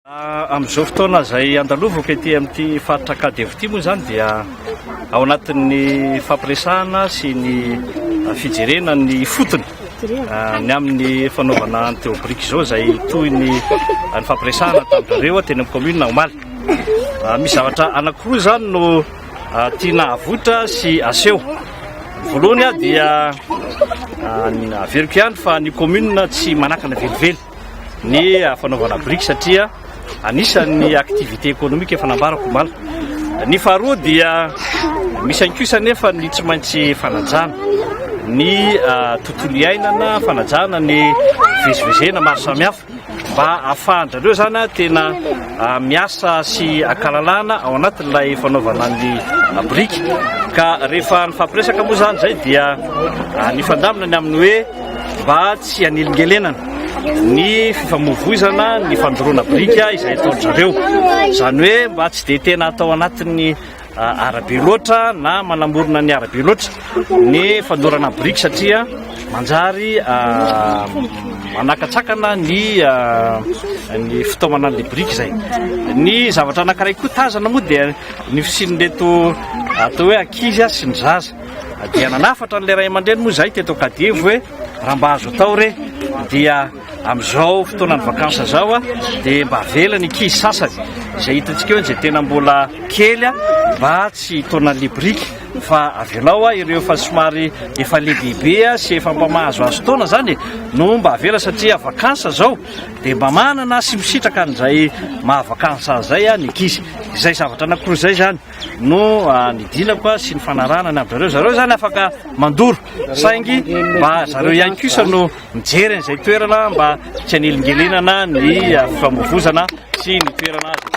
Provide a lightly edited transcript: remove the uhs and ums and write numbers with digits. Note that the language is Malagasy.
Amin'izao fotoana izay andalovako ety amin'ity faritra Ankadievo ity moa izany dia ao anatin'ny fampiresahana sy ny fijerena ny ifotony ny amin'ny fanaovana ny théobrique izao izay toy ny ny fampiresahana tamin'ireo teny amin'ny commune omaly. Misy zavatra anankiroa izany no tiana avoitra sy aseho. Voalohany dia averiko ihany fa ny commune tsy manakana velively ny fanaovana biriky satria anisan'ny activité économique efa nambarako omaly. Ny faharoa dia misy ihany kosa nefa ny tsy maintsy fanajana ny tontolo iainana, fanajana ny fivezivezena maro samihafa mba ahafahan-drareo zany tena miasa sy ankalalahana ao anatin'ilay fanaovana ny biriky. Ka rehefa nifampiresaka moa zany zay dia nifandamina ny amin'ny hoe mba tsy hanelingelenana ny fifamoivoizana ny fandoroana biriky izay ataon-dry zareo. Izany hoe mba tsy dia tena atao anatin'ny arabe loatra na manamorona ny arabe loatra ny fandorana biriky satria manjary manakatsakana ny ny fitaomana an'ilay biriky izay. Ny zavatra anankiray koa tazana moa dia ny fisian'ireto atao hoe ankizy sy ny zaza. Dia nanafatra an'ilay ray aman-dreny moa izahay teto Ankadievo hoe raha mba azo atao re dia amin'izao fotoanan'ny vacances izao dia mba avela ny ankizy sasany izay hitantsika eo izay tena mbola kely mba tsy hitaona an'ilay biriky fa avelao ireo efa somary efa lehibebe sy efa mba mahazoazo taona izany e no mba avela satria vacances izao dia mba manana sy misitraka an'izay maha vacances azy izay ny ankizy. Izay zavatra anankiroa izay izany. no nidinako sy nifanarahana ny amin-drareo. Zareo izany afaka mandoro saingy mba zareo ihany kosa no mijery an'izay toerana mba tsy hanelingelenana ny fifamoivozana sy ny toerana.